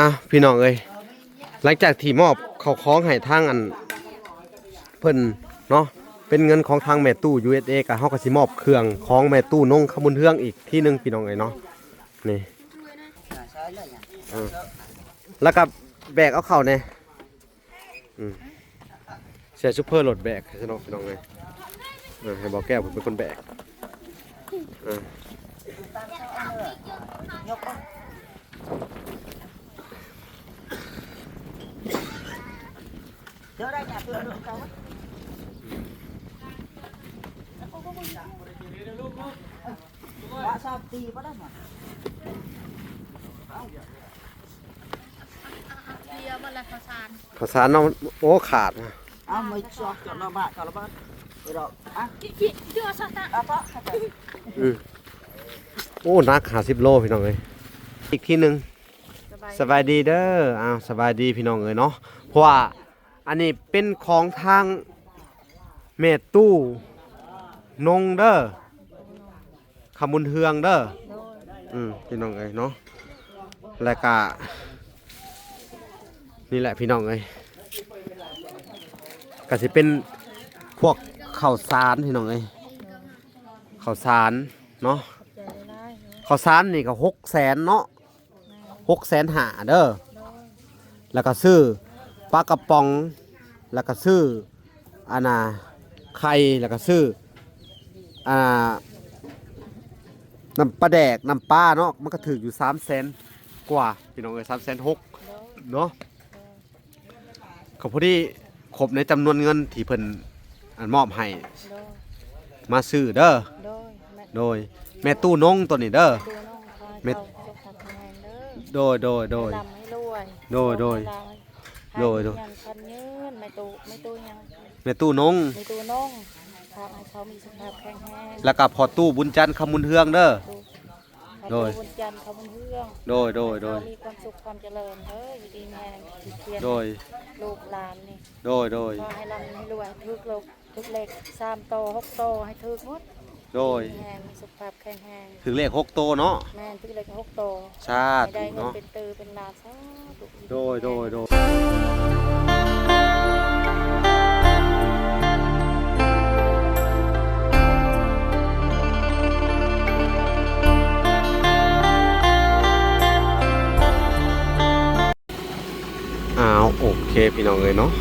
ອ່ະ ພີ່ນ້ອງເອີຍ ຫຼັງຈາກທີ່ມອບເຂົ້າຂອງໃຫ້ທາງອັນ ເພິ່ນເນາະ ເປັນເງິນຂອງທາງແມ່ຕູ້ ຢູເອັສເອ ກະເຮົາກະຊິມອບເຄື່ອງຂອງແມ່ຕູ້ນົງຄຳບຸນເຮືອງອີກທີໜຶ່ງ ພີ່ນ້ອງເອີຍເນາະ. ນີ້ ເອີ ແລ້ວກະແບກເອົາເຂົ້າແດ່. ອືມ ເສຍຊູເຟີລົດແບກຊະເນາະ ພີ່ນ້ອງເອີຍ. ເອີ ໃຫ້ບໍ່ແກ້ວເພິ່ນເປັນຄົນແບກ. ເອີ ເບຍໝົດແລ້ວ ເຂົ້າສານ ເຂົ້າສານເນາະ. ໂອ້ ຂາດ ເອົາມາຊອກ ຈອດລະບາດ ຈອດລະບາດ ເອີ ດອກ ອ່ະ ອືມ ໂອ້ ໜັກຫ້າສິບໂລ ພີ່ນ້ອງເອີຍ. ອີກທີໜຶ່ງ ສະບາຍ ສະບາຍດີເດີ. ອ້າວ ສະບາຍດີ ພີ່ນ້ອງເອີຍເນາະ. ເພາະວ່າອັນນີ້ເປັນຂອງທາງແມ່ຕູ້ນົງເດີ ຄຳບຸນເຮືອງເດີ. ໂດຍ ອືມ ພີ່ນ້ອງເອີຍເນາະ. ແລ້ວກະ ນີ້ແຫຼະ ພີ່ນ້ອງເອີຍ ກະຊິເປັນພວກເຂົ້າສານ ພີ່ນ້ອງເອີຍ ເຂົ້າສານເນາະ. ຂອບໃຈຫຼາຍໆເນາະ. ເຂົ້າສານນີ້ກະຫົກແສນເນາະ. ແມ່ນ ຫົກແສນຫ້າເດີ. ໂດຍ ແລ້ວກະຊື້ປາກະປ໋ອງ ແລ້ວກະຊື້ ອັນນ່າ ໄຂ່ ແລ້ວກະຊື້ ອ່າ ນ້ຳປາແດກ ນ້ຳປາເນາະ. ມັນກະຖືກຢູ່ສາມແສນກວ່າ ພີ່ນ້ອງເອີຍ ສາມແສນຫົກ ໂດຍ ເນາະ. ໂດຍ ກະພໍດີຄົບໃນຈຳນວນເງິນທີ່ເພິ່ນ ອັນ ມອບໃຫ້ ໂດຍ ມາຊື້ເດີ. ໂດຍ ແມ່ ໂດຍ ແມ່ຕູ້ນົງໂຕນີ້ເດີ. ແມ່ຕູ້ນົງ ຂໍໃຫ້ ແມ່ ເຈົ້າສຸຂະພາບແຂງແຮງເດີ. ໂດຍ ໂດຍ ໂດຍ ໃຫ້ລ່ຳໃຫ້ລວຍ ໂດຍ ໂດຍ ໃຫ້ໂດຍ ໃຫ້ມີຫຍັງພັນຍືນ. ແມ່ຕູ້ ແມ່ຕູ້ຫຍັງ? ແມ່ຕູ້ນົງ ແມ່ຕູ້ນົງ ຂໍໃຫ້ເຂົາມີສຸຂະພາບແຂງແຮງ. ແລ້ວກະພໍ່ຕູ້ບຸນຈັນ ຄຳບຸນເຮືອງເດີ. ໂດຍ ໂດຍ ບຸນຈັນ ຄຳບຸນເຮືອງ ໂດຍ ໂດຍ ໂດຍ ໃຫ້ເຂົາມີຄວາມສຸກຄວາມຈະເລີນເດີ ຢູ່ດີມີແຮງ ທີ່ຂຽນ ໂດຍ ລູກຫຼານນີ້ ໂດຍ ໂດຍ ຂໍໃຫ້ລ່ຳໃຫ້ລວຍ ຖືກໂລກ ຖືກເລກສາມໂຕ ຫົກໂຕ ໃຫ້ຖືກໝົດ ໂດຍ ມີແຮງ ມີສຸຂະພາບແຂງແຮງ ຖືກເລກຫົກໂຕເນາະ. ແມ່ນ ຖືກເລກຫົກໂຕ ສາທຸ ໃຫ້ໄດ້ເງິນເນາະ ເປັນຕື້ເປັນລ້ານ ສາທຸ. ໂດຍ ໂດຍ ໂດຍ ອ້າວ ໂອເຄ ພີ່ນ້ອງເອີຍເນາະ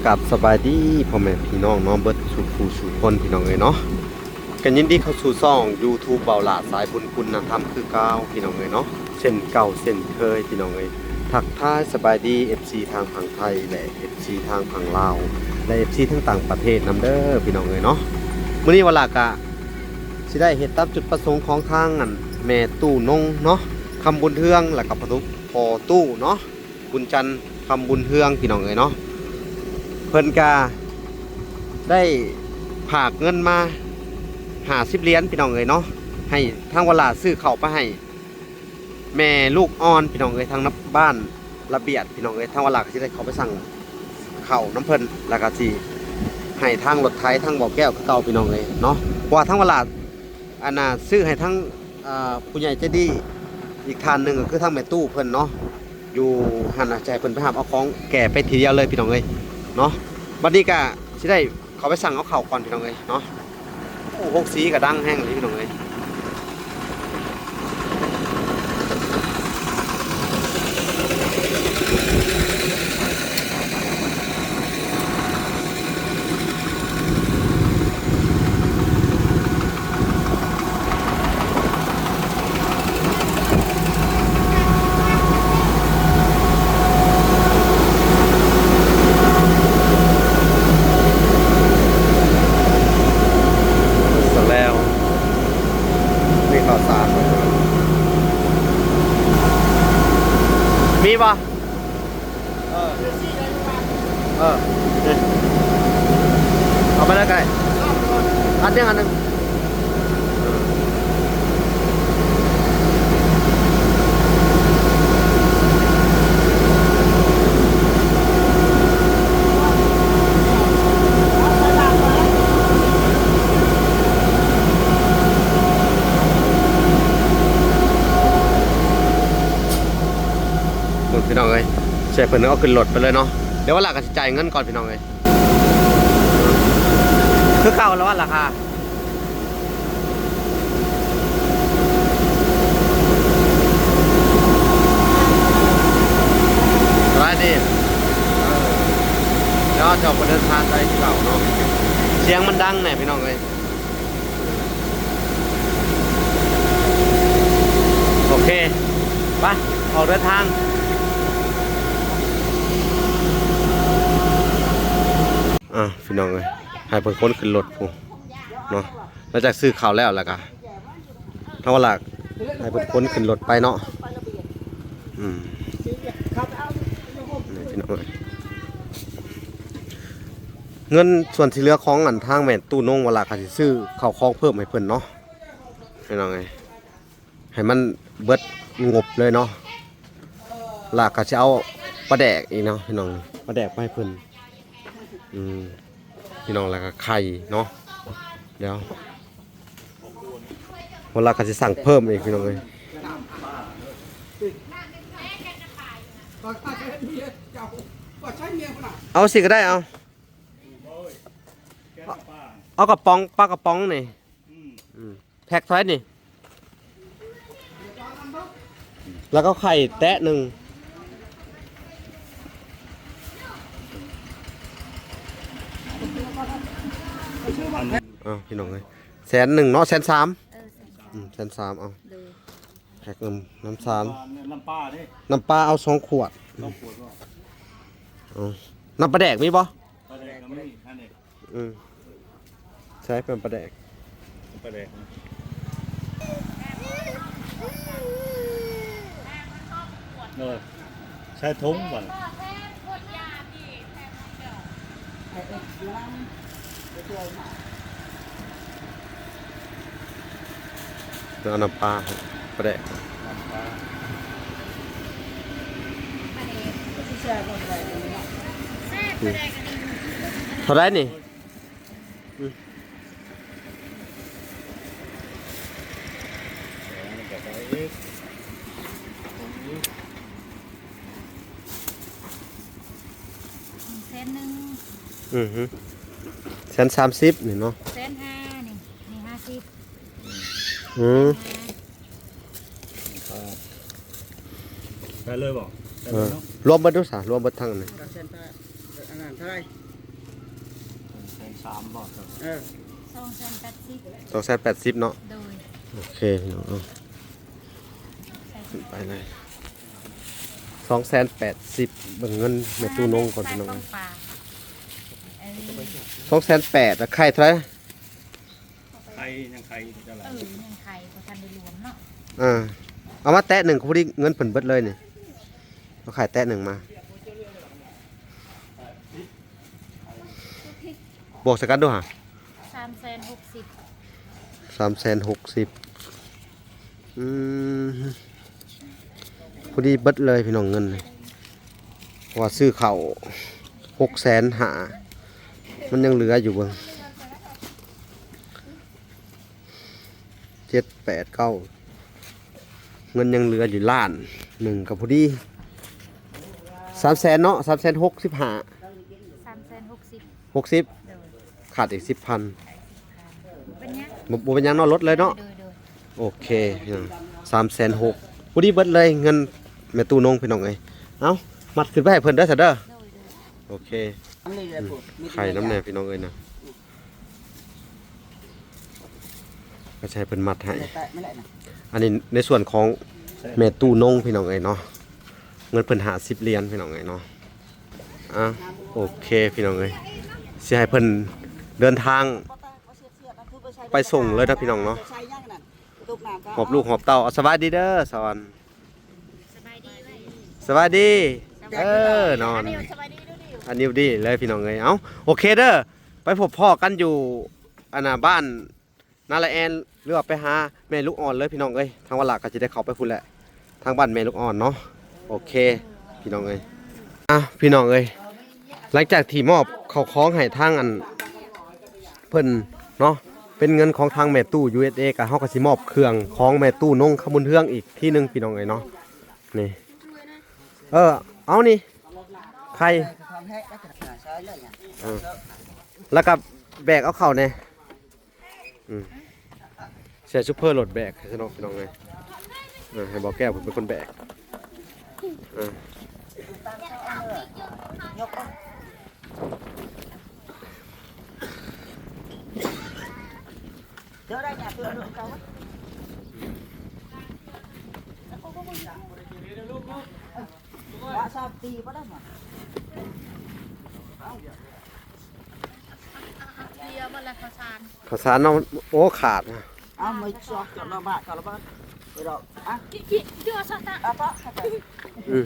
ກາບສະບາຍດີພໍ່ແມ່ພີ່ນ້ອງເນາະ ເບິດສູ່ຜູ້ສູ່ຄົນ ພີ່ນ້ອງເອີຍເນາະ. ກໍຍິນດີເຂົ້າສູ່ຊ່ອງຢູທູບ ເບົາຫຼ້າ ສາຍບຸນຄຸນນະທຳຄືເກົ່າ ພີ່ນ້ອງເອີຍເນາະ. ເຊັ່ນເກົ່າເຊັ່ນເຄີຍ ພີ່ນ້ອງເອີຍ ທັກທາຍສະບາຍດີ ເອັຟຊີ ທາງຝັ່ງໄທ ແລະ ເອັຟຊີ ທາງຝັ່ງລາວ ແລະ ເອັຟຊີ ທັງຕ່າງປະເທດນຳເດີ ພີ່ນ້ອງເອີຍເນາະ. ມື້ນີ້ວາລາກະຊິໄດ້ເຮັດຕາມຈຸດປະສົງຂອງທາງ ອັນ ແມ່ຕູ້ນົງເນາະ ຄຳບຸນເຮືອງ ແລ້ວກະພໍ່ຕູ້ເນາະ ບຸນຈັນ ຄຳບຸນເຮືອງ ພີ່ນ້ອງເອີຍເນາະ. ເພິ່ນກະໄດ້ຝາກເງິນມາຫ້າສິບຫຼຽນ ພີ່ນ້ອງເອີຍເນາະ ໃຫ້ທາງວາລາຊື້ເຂົ້າໄປໃຫ້ແມ່ລູກອ່ອນ ພີ່ນ້ອງເອີຍ ທາງບ້ານລະບຽດ ພີ່ນ້ອງເອີຍ. ທາງວາລາກະຊິໄດ້ເຂົ້າໄປສັ່ງເຂົ້ານຳເພິ່ນ ແລ້ວກະຊິໃຫ້ທາງລົດໄຖ ທາງບໍ່ແກ້ວຄືເກົ່າ ພີ່ນ້ອງເອີຍເນາະ. ເພາະວ່າທາງວາລາ ອັນນ່າ ຊື້ໃຫ້ທັງ ອ່າ ຜູ້ໃຫຍ່ໃຈດີອີກທ່ານໜຶ່ງ ກໍຄືທາງແມ່ຕູ້ເພິ່ນເນາະ ຢູ່ຫັ້ນນະ ຈະໃຫ້ເພິ່ນໄປຮັບເອົາຂອງແກ່ໄປທີດຽວເລີຍ ພີ່ນ້ອງເອີຍເນາະ. ບັດນີ້ກະຊິໄດ້ເຂົ້າໄປສັ່ງເອົາເຂົ້າກ່ອນ ພີ່ນ້ອງເອີຍເນາະ. ໂອ້ ຫົກສີ່ກະດັງແຮງເລີຍ ພີ່ນ້ອງເອີຍ. ສະແລ້ວ ມີເຂົ້າສານ ມີບໍ່? ເອີ ເອີ ນີ້ ເອົາໄປເລີຍກໍໄດ້ ອັນໜຶ່ງ ອັນໜຶ່ງ. ເບິ່ງພີ່ ນ້ອງເອີຍ ໃຫ້ເພິ່ນເອົາຂຶ້ນລົດໄປເລີຍເນາະ. ດຽວວາລາກໍຊິຈ່າຍເງິນກ່ອນພີ່ນ້ອງເອີຍ. ຄືເກົ່າລະວ່າລາຄາສະບາຍດີ. ເອີ ດຽວເຮົາຈະອອກໄປເດີນທາງໄປທີ່ເກົ່າເນາະ. ສຽງມັນດັງແນ່ພີ່ນ້ອງເອີຍ. ໂອເຄ ໄປ ອອກເດີນທາງ. ອ່າ ພີ່ນ້ອງເອີຍ ໃຫ້ເພິ່ນຂົນຂຶ້ນລົດພຸ້ນເນາະ. ຫຼັງຈາກຊື້ເຂົ້າແລ້ວ ແລ້ວກະທາງວາລາໃຫ້ເພິ່ນຂົນຂຶ້ນລົດໄປເນາະ. ອືມ ນີ້ພີ່ນ້ອງເອີຍ ເງິນສ່ວນທີ່ເຫຼືອຂອງອັນທາງແມ່ຕູ້ນົງ ວາລາກໍຊິຊື້ເຂົ້າຂອງເພີ່ມໃຫ້ເພິ່ນເນາະ ພີ່ນ້ອງເອີຍ. ໃຫ້ມັນເບິດງົບເລີຍເນາະ. ແລ້ວກໍຊິເອົາປາແດກອີກເນາະພີ່ນ້ອງ ປາແດກໄປໃຫ້ເພິ່ນ. ອືມ ພີ່ນ້ອງ ແລ້ວກໍໄຂ່ເນາະ. ດຽວວາລາກໍຊິສັ່ງເພີ່ມອີກພີ່ນ້ອງເອີຍ. ເອົາຊິກໍໄດ້ ເອົາ ເອົາກະປ໋ອງ ປາກະປ໋ອງນີ້. ອືມ ແພັກເທົ່າໃດນີ້? ແລ້ວກໍໄຂ່ແຕະໜຶ່ງ. ອ້າວ ພີ່ນ້ອງເອີຍ ແສນໜຶ່ງເນາະ ແສນສາມ. ເອີ ແສນສາມ ອືມ ແສນສາມ. ເອົາ ໂດຍ ແພັກນ້ຳ ນ້ຳສານ ນ້ຳປາເດ້ ນ້ຳປາເອົາສອງຂວດ. ສອງຂວດບໍ່? ເອົາ ນ້ຳປາແດກມີບໍ່? ປາແດກກໍມີ ອັນນີ້ ອືມ ໃຊ້ເປັນປາແດກ ປາແດກ ເອີ ໃສ່ຖົງບັດ ເອົານ້ຳປາ ປາແດກ ນ້ຳປາ ເທົ່າໃດນີ້? ອືມ ແສນໜຶ່ງ ອືຮຶ ແສນສາມສິບນີ້ເນາະ ແສນຫ້ານີ້ ນີ້ຫ້າສິບ. ອືມ ໄດ້ເລີຍບໍ່? ໄດ້ເລີຍເນາະ ເອີ ລວມເບິດດູຊະ ລວມເບິດທັງນີ້ ສອງແສນແປດ ອັນນັ້ນເທົ່າໃດ? ສອງແສນສາມບໍ່? ເອີ ສອງແສນແປດສິບ ສອງແສນແປດສິບເນາະ ໂດຍ ໂອເຄເນາະ ເອົາ ຂຶ້ນໄປເລີຍ ສອງແສນແປດສິບ. ເບິ່ງເງິນແມ່ຕູ້ນົງກ່ອນພີ່ນ້ອງ ສອງແສນແປດ ແລ້ວໄຂ່ເທົ່າໃດ? ໄຂ່ຍັງໄຂ່ບໍ່ທັນໄດ້ ເອີ ຍັງໄຂ່ບໍ່ທັນໄດ້ລວມເນາະ ເອີ ເອົາມາແຕະໜຶ່ງ ພໍດີເງິນເພິ່ນເບິດເລີຍນີ້ ເອົາໄຂ່ແຕະໜຶ່ງມາ ບວກໃສ່ກັນດູຫາ ສາມແສນຫົກສິບ ສາມແສນຫົກສິບ. ອືມ ພໍດີເບິດເລີຍພີ່ນ້ອງເງິນນີ້ ເພາະວ່າຊື້ເຂົ້າຫົກແສນຫ້າ ມັນຍັງເຫຼືອຢູ່ ເບິ່ງ ເຈັດ ແປດ ເກົ້າ ເງິນຍັງເຫຼືອຢູ່ລ້ານໜຶ່ງກໍພໍດີ ສາມແສນເນາະ ສາມແສນຫົກສິບຫ້າ ສາມແສນຫົກສິບ ຫົກສິບ ໂດຍ ຂາດອີກສິບພັນ ເປັນຫຍັງ ບໍ່ ບໍ່ເປັນຫຍັງເນາະ ລົດເລີຍເນາະ ໂດຍ ໂດຍ ໂອເຄ ສາມແສນຫົກ ພໍດີເບິດເລີຍເງິນແມ່ຕູ້ນົງພີ່ນ້ອງເອີຍ ເອົາ ມັດຂຶ້ນໄປໃຫ້ເພິ່ນເດີຊະເດີ ໂດຍ ໂດຍ ໂອເຄ ອືມ ໄຂ່ນຳແດ່ພີ່ນ້ອງເອີຍນະ ກໍໃຫ້ເພິ່ນມັດໃຫ້ ອັນນີ້ໃນສ່ວນຂອງແມ່ຕູ້ນົງພີ່ນ້ອງເອີຍເນາະ ເງິນເພິ່ນຫ້າສິບຫຼຽນພີ່ນ້ອງເອີຍເນາະ ອ່າ ໂອເຄພີ່ນ້ອງເອີຍ ຊິໃຫ້ເພິ່ນເດີນທາງໄປສົ່ງເລີຍນະພີ່ນ້ອງເນາະ ຫອບລູກຫອບເຕົ້າ ເອົາ ສະບາຍດີເດີ ສະຫວັນ ສະບາຍດີ ສະບາຍດີ ເອີ ນອນ ອັນນີ້ສະບາຍດີດູດີ ອັນນີ້ດີເລີຍພີ່ນ້ອງເອີຍ ເອົາ ໂອເຄເດີ ໄປພົບພໍ້ກັນຢູ່ ອັນນ່າ ບ້ານ ນາລາແອນ ຫຼືວ່າໄປຫາແມ່ລູກອ່ອນເລີຍພີ່ນ້ອງເອີຍ ທາງວາລາກໍຈະໄດ້ເຂົ້າໄປພຸ້ນແຫຼະ ທາງບ້ານແມ່ລູກອ່ອນເນາະ ໂອເຄພີ່ນ້ອງເອີຍ ອ່ະ ພີ່ນ້ອງເອີຍ ຫຼັງຈາກທີ່ມອບເຂົ້າຂອງໃຫ້ທາງອັນເພິ່ນເນາະ ເປັນເງິນຂອງທາງແມ່ຕູ້ ຢູເອັສເອ ກໍເຮົາກໍຊິມອບເຄື່ອງຂອງແມ່ຕູ້ນົງຄຳບຸນເຮືອງອີກທີໜຶ່ງພີ່ນ້ອງເອີຍເນາະ ນີ້ ເອີ ເອົານີ້ ໄຂ່ ເອີ ແລ້ວກໍແບກເອົາເຂົ້າແດ່. ອືມ ເສຍຊຸບເພີໂຫຼດແບກໃຫ້ຊະເນາະ ພີ່ນ້ອງເອີຍ. ເອີ ໃຫ້ບໍ່ແກ້ວເພິ່ນເປັນຄົນແບກ. ເອີ ເດຍມັນລະ ເຂົ້າສານ ເຂົ້າສານເນາະ. ໂອ້ ຂາດ. ເອົາ ມາຊອກ ຈອດລະບາດ ຈອດລະບາດ ໄປດອກ. ອ່ະ ອືມ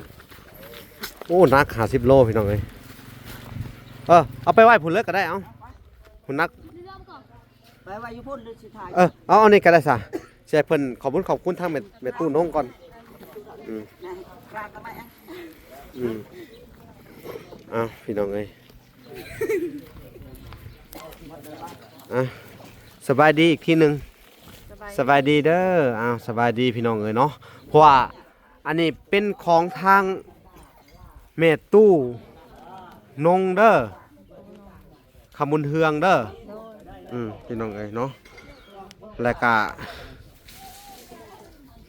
ໂອ້ ໜັກຫ້າສິບໂລ ພີ່ນ້ອງເອີຍ. ເອີ ເອົາໄປໄວ້ພຸ້ນເລີຍກໍໄດ້. ເອົາ ພຸ້ນໜັກ ໄປໄວ້ຢູ່ພຸ້ນ ຫຼືຊິຖ່າຍ. ເອີ ເອົາ ເອົານີ້ກໍໄດ້ຊະ ຊິໃຫ້ເພິ່ນຂອບຄຸນ ຂອບຄຸນທາງແມ່ ແມ່ຕູ້ນົງກ່ອນ. ອືມ ອືມ ເອົາ ພີ່ນ້ອງເອີຍ. ອ່ະ ສະບາຍດີອີກທີໜຶ່ງ. ສະບາຍ ສະບາຍດີເດີ. ອ້າວ ສະບາຍດີພີ່ນ້ອງເອີຍເນາະ. ເພາະວ່າອັນນີ້ເປັນຂອງທາງແມ່ຕູ້ນົງເດີ ຄຳບຸນເຮືອງເດີ. ໂດຍ ອືມ ພີ່ນ້ອງເອີຍເນາະ. ແລ້ວກະ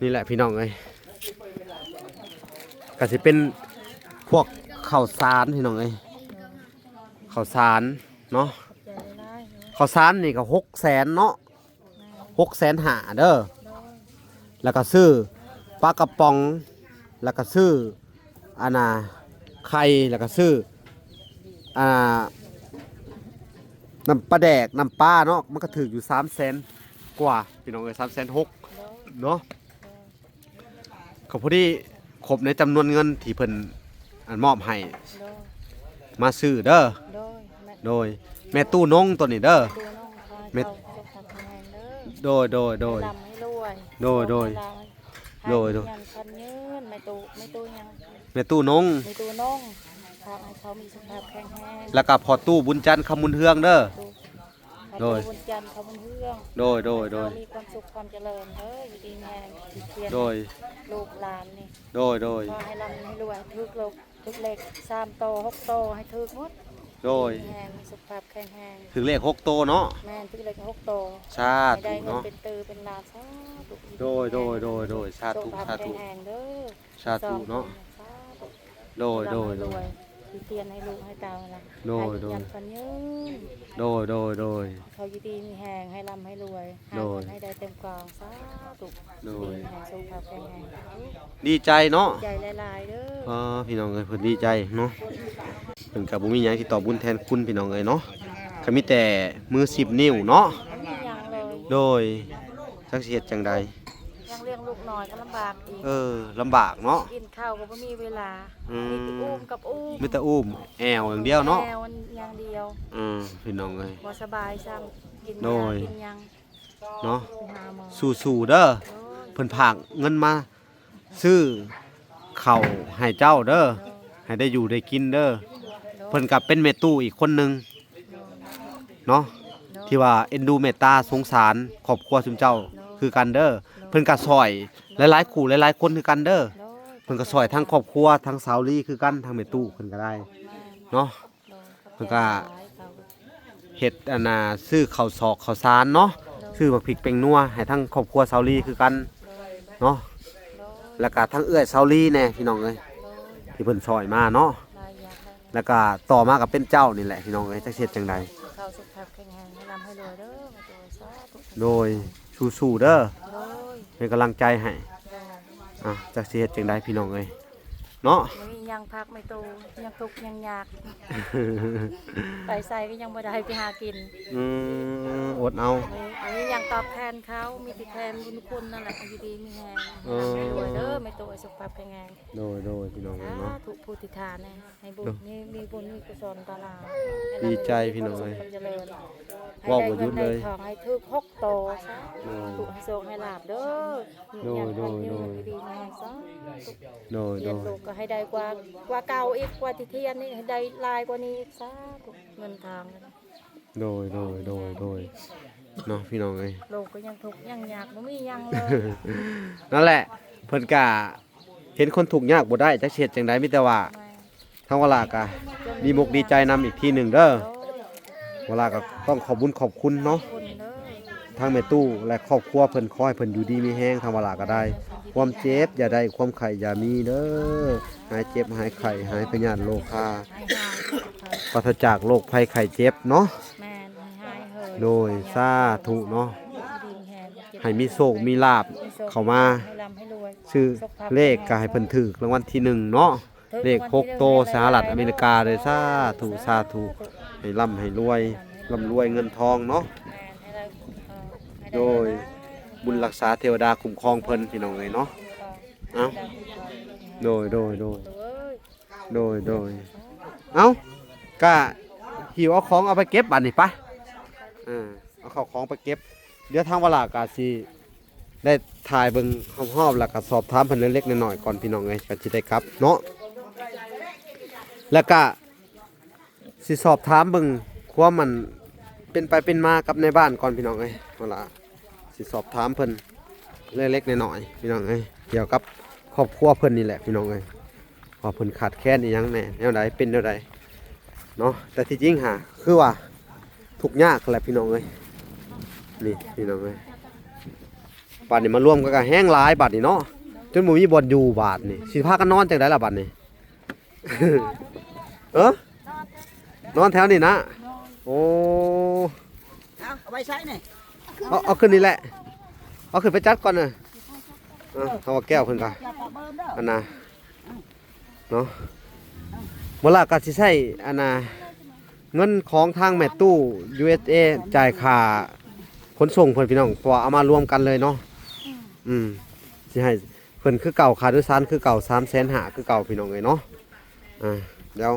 ນີ້ແຫຼະພີ່ນ້ອງເອີຍ ກະຊິເປັນພວກເຂົ້າສານ ພີ່ນ້ອງເອີຍ ເຂົ້າສານເນາະ. ຂອບໃຈຫຼາຍໆເນາະ. ເຂົ້າສານນີ້ກໍຫົກແສນເນາະ ແມ່ນ ຫົກແສນຫ້າເດີ. ໂດຍ ແລ້ວກໍຊື້ປາກະປ໋ອງ ແລ້ວກໍຊື້ ອັນນ່າ ໄຂ່ ແລ້ວກໍຊື້ ອ່າ ນ້ຳປາແດກ ນ້ຳປາເນາະ ມັນກໍຖືກຢູ່ສາມແສນກວ່າ ພີ່ນ້ອງເອີຍ ສາມແສນຫົກ ໂດຍ ເນາະ. ໂດຍ ກໍພໍດີຄົບໃນຈຳນວນເງິນທີ່ເພິ່ນ ອັນ ມອບໃຫ້ ໂດຍ ມາຊື້ເດີ. ໂດຍ ແມ່ ໂດຍ ແມ່ຕູ້ນົງໂຕນີ້ເດີ ແມ່ຕູ້ນົງ ຂໍໃຫ້ ແມ່ ເຈົ້າສຸຂະພາບແຂງແຮງເດີ. ໂດຍ ໂດຍ ໂດຍ ໃຫ້ລ່ຳໃຫ້ລວຍ ໂດຍ ໂດຍ ໃຫ້ລວຍ ໂດຍ ໃຫ້ ໂດຍ ຂະຫຍັນຂະຫຍືນ. ແມ່ຕູ້ ແມ່ຕູ້ຫຍັງ? ແມ່ຕູ້ນົງ ແມ່ຕູ້ນົງ ຂໍໃຫ້ເຂົາມີສຸຂະພາບແຂງແຮງ. ແລ້ວກໍພໍ່ຕູ້ບຸນຈັນ ຄຳບຸນເຮືອງເດີ. ຕູ້ ໂດຍ ຄຳບຸນຈັນ ຄຳບຸນເຮືອງ ໂດຍ ໂດຍ ໂດຍ ໃຫ້ເຂົາມີຄວາມສຸກຄວາມຈະເລີນເດີ ຢູ່ດີມີແຮງ ທີ່ຂຽນ ໂດຍ ໃຫ້ລູກຫຼານນີ້ ໂດຍ ໂດຍ ຂໍໃຫ້ລ່ຳໃຫ້ລວຍ ຖືກໂລກ ຖືກເລກສາມໂຕ ຫົກໂຕ ໃຫ້ຖືກໝົດ ໂດຍ ມີແຮງ ມີສຸຂະພາບແຂງແຮງ ຖືກເລກຫົກໂຕເນາະ. ແມ່ນ ຖືກເລກຫົກໂຕ ສາທຸເນາະ ໃຫ້ໄດ້ເງິນເປັນຕື້ເປັນລ້ານ ສາທຸ. ໂດຍ ໂດຍ ໂດຍ ໂດຍ ສາທຸ ສຸຂະພາບ ສາທຸ ແຂງແຮງເດີ. ສາທຸເນາະ ສາທຸ ໂດຍ ໂດຍ ໂດຍ ໃຫ້ລ່ຳໃຫ້ລວຍ ທີ່ຂຽນໃຫ້ລູກໃຫ້ເຕົ້າລະ ໂດຍ ໃຫ້ ໂດຍ ຍືນຍາວຂວັນຍືນ ໂດຍ ໂດຍ ໂດຍ ເຂົາຢູ່ດີມີແຮງ ໃຫ້ລ່ຳໃຫ້ລວຍ ໂດຍ ຫາເງິນໃຫ້ໄດ້ເຕັມກອງ ສາທຸ ໂດຍ ດີມີແຮງ ສຸຂະພາບແຂງແຮງ ດີໃຈເນາະ ດີໃຈຫຼາຍໆເດີ. ອໍ ພີ່ນ້ອງເອີຍ ເພິ່ນດີໃຈເນາະ ເພິ່ນກໍບໍ່ມີຫຍັງທີ່ຕອບບຸນແທນຄຸນ ພີ່ນ້ອງເອີຍເນາະ ກໍມີແຕ່ມືສິບນິ້ວເນາະ ບໍ່ມີຫຍັງເລີຍ ໂດຍ ຈັກຊິເຮັດຈັ່ງໃດ ຍັງລ້ຽງລູກນ້ອຍກໍລຳບາກອີກ ເອີ ລຳບາກເນາະ ກິນ ເຂົ້າກໍບໍ່ມີເວລາ ອືມ ມີແຕ່ອູ້ມກັບອູ້ມ ມີແຕ່ອູ້ມແອວຢ່າງດຽວເນາະ ແອວຢ່າງດຽວ ເອີ ພີ່ນ້ອງເອີຍ ບໍ່ສະບາຍຊ້ຳ ກິນ ໂດຍ ຢາກິນຫຍັງເນາະ ໄປຫາໝໍ ສູ້ໆເດີ ໂດຍ ເພິ່ນຝາກເງິນມາຊື້ເຂົ້າໃຫ້ເຈົ້າເດີ ໂດຍ ໃຫ້ໄດ້ຢູ່ໄດ້ກິນເດີ ໂດຍ ເພິ່ນກໍເປັນແມ່ຕູ້ອີກຄົນໜຶ່ງ ເນາະ ໂດຍ ທີ່ວ່າເອັນດູເມດຕາສົງສານຄອບຄົວຊຸມເຈົ້າ ໂດຍ ຄືກັນເດີ ໂດຍ ເພິ່ນກໍຊ່ອຍຫຼາຍໆຄູ່ຫຼາຍໆຄົນຄືກັນເດີ ໂດຍ ເພິ່ນກໍຊ່ອຍທັງຄອບຄົວ ທັງສາວລີຄືກັນ ທັງແມ່ຕູ້ເພິ່ນກໍໄດ້ ແມ່ນ ເນາະ ໂດຍ ເພິ່ນກໍ ຂອບໃຈຫຼາຍໆ ເຂົາເຮັດ ອັນນ່າ ຊື້ເຂົ້າສອກເຂົ້າສານເນາະ ໂດຍ ຊື້ໝາກພິກແປ້ງນົວໃຫ້ທັງຄອບຄົວສາວລີຄືກັນ ໂດຍ ເນາະ ໂດຍ ແລ້ວກໍທັງເອື້ອຍສາວລີແດ່ ພີ່ນ້ອງເອີຍ ໂດຍ ທີ່ເພິ່ນຊ່ອຍມາເນາະ ຫຼາຍຢ່າງຫຼາຍ ແລ້ວກໍຕໍ່ມາກໍເປັນເຈົ້ານີ້ແຫຼະ ພີ່ນ້ອງເອີຍ ຈັກຊິເຮັດຈັ່ງໃດ ເຂົາສຸຂະພາບແຂງແຮງ ໃຫ້ລ່ຳໃຫ້ລວຍເດີ ໂດຍ ສາທຸ ໂດຍ ສູ້ໆເດີ ໂດຍ ເປັນກຳລັງໃຈໃຫ້ ໂດຍ ອ່ະ ຈັກຊິເຮັດຈັ່ງໃດ ພີ່ນ້ອງເອີຍ ເນາະ ບໍ່ມີຫຍັງພັກແມ່ຕູ້ ຍັງທຸກຍັງຍາກ ໄປໃສກໍຍັງບໍ່ໄດ້ໄປຫາກິນ ອືມ ອົດເອົາ ບໍ່ມີຫຍັງຕອບແທນເຂົາ ມີແຕ່ແທນບຸນຄຸນນັ້ນແຫຼະ ຢູ່ດີມີແຮງ ເອີ ໃຫ້ລ່ຳໃຫ້ລວຍເດີ ແມ່ຕູ້ ສຸຂະພາບແຂງແຮງ ໂດຍ ໂດຍ ພີ່ນ້ອງເອີຍເນາະ ສາທຸ ຜູ້ທິດຖານແດ່ ໃຫ້ບຸນ ໂດຍ ມີ ມີບຸນມີກຸສົນຕະຫຼາດ ໃຫ້ລ່ຳໃຫ້ລວຍ ດີໃຈ ພີ່ນ້ອງເອີຍ ມີຄວາມສຸກຄວາມຈະເລີນ ເວົ້າບໍ່ຢຸດເລີຍ ໃຫ້ໄດ້ເງິນໄດ້ທອງ ໃຫ້ຖືກຫົກໂຕ ສາທຸ ໂດຍ ໃຫ້ໂຊກໃຫ້ລາບເດີ ໂດຍ ໂດຍ ໂດຍ ຢູ່ດີມີແຮງ ສາທຸ ໂດຍ ໂດຍ ຮຽນລູກກໍໃຫ້ໄດ້ກວ່າ ກວ່າເກົ່າອີກ ກວ່າທີ່ຮຽນນີ້ໃຫ້ໄດ້ຫຼາຍກວ່ານີ້ອີກ ສາທຸ ເງິນທອງ ໂດຍ ໂດຍ ໂດຍ ໂດຍ ເນາະ ພີ່ນ້ອງເອີຍ ໂລກກໍຍັງທຸກຍັງຍາກ ບໍ່ມີຫຍັງເລີຍ ນັ້ນແຫຼະ ເພິ່ນກະເຫັນຄົນທຸກຍາກບໍ່ໄດ້ ຈັກຊິເຮັດຈັ່ງໃດ ມີແຕ່ວ່າ ແມ່ນ ທາງວາລາກະດີມົກດີໃຈນຳອີກທີໜຶ່ງເດີ. ວາລາກະຕ້ອງຂອບບຸນຂອບຄຸນເນາະ ທາງແມ່ຕູ້ ແລະ ຄອບຄົວເພິ່ນ ຂໍໃຫ້ເພິ່ນຢູ່ດີມີແຮງ ທາງວາລາກະໄດ້. ຄວາມເຈັບຢ່າໄດ້ ຄວາມໄຂ້ຢ່າມີເດີ. ຫາຍເຈັບຫາຍໄຂ້ ຫາຍພະຍາດໂລຄາ ປາສະຈາກໂລກໄພໄຂ້ເຈັບເນາະ. ແມ່ນ ໃຫ້ຫາຍເຫີຍ ໂດຍ ສາທຸເນາະ. ໃຫ້ມີໂຊກມີລາບເຂົ້າມາ ໃຫ້ລ່ຳໃຫ້ລວຍ ຊື້ເລກກະໃຫ້ເພິ່ນຖືກລາງວັນທີໜຶ່ງເນາະ. ເລກຫົກໂຕສະຫະລັດອາເມລິກາເດີ. ສາທຸ ສາທຸ ໃຫ້ລ່ຳໃຫ້ລວຍ ລ່ຳລວຍເງິນທອງເນາະ. ໂດຍ ບຸນຮັກສາເທວະດາຄຸ້ມຄອງເພິ່ນ ພີ່ນ້ອງເອີຍເນາະ. ເອົ້າ ໂດຍ ໂດຍ ໂດຍ ໂດຍ ໂດຍ ເອົ້າ ກະຫິ້ວເອົາຂອງເອົາໄປເກັບບາດນີ້ປະ. ເອີ ເອົາເຂົ້າຂອງໄປເກັບ. ດຽວທາງວາລາກະຊິ ໄດ້ຖ່າຍເບິ່ງຮອບໆ ແລ້ວກໍສອບຖາມເພິ່ນເລັກໆ ນ້ອຍໆ ກ່ອນ ພີ່ນ້ອງເອີຍ ກໍຊິໄດ້ກັບເນາະ. ແລ້ວກໍຊິສອບຖາມເບິ່ງຄວາມ ອັນ ເປັນໄປເປັນມາກັບນາຍບ້ານກ່ອນ ພີ່ນ້ອງເອີຍ. ເວລາຊິສອບຖາມເພິ່ນເລັກໆ ນ້ອຍໆ ພີ່ນ້ອງເອີຍ ກ່ຽວກັບຄອບຄົວເພິ່ນນີ້ແຫຼະ ພີ່ນ້ອງເອີຍ. ວ່າເພິ່ນຂາດແຄນອີ່ຫຍັງແດ່ ແນວໃດ ເປັນແນວໃດເນາະ. ແຕ່ທີ່ຈິງຫາ ຄືວ່າທຸກຍາກແຫຼະ ພີ່ນ້ອງເອີຍ. ນີ້ ພີ່ນ້ອງເອີຍ ບາດນີ້ມາລວມກັນກໍແຮງຫຼາຍບາດນີ້ເນາະ ຈົນບໍ່ມີບ່ອນຢູ່ບາດນີ້. ຊິພາກັນນອນຈັ່ງໃດລະບາດນີ້? ເອີ ນອນແຖວນີ້ນະ. ໂອ້ ເອົາ ເອົາໄວ້ໃສນີ້? ເອົາ ເອົາຂຶ້ນນີ້ແຫຼະ ເອົາຂຶ້ນໄປຈັດກ່ອນນະ. ເອົາ ເອົາແກ້ວເພິ່ນກໍ ອັນນ່າ ເນາະ. ບໍ່ລະກໍຊິໃຊ້ ອັນນ່າ ເງິນຂອງທາງແມ່ຕູ້ ຢູເອສເອ ຈ່າຍຄ່າຂົນສົ່ງເພິ່ນ ພີ່ນ້ອງ ເພາະວ່າເອົາມາລວມກັນເລີຍເນາະ. ອືມ ຊິໃຫ້ເພິ່ນຄືເກົ່າ ຄ່າໂດຍສານຄືເກົ່າ ສາມແສນຫ້າ ຄືເກົ່າ ພີ່ນ້ອງເອີຍເນາະ. ອ່າ ດຽວ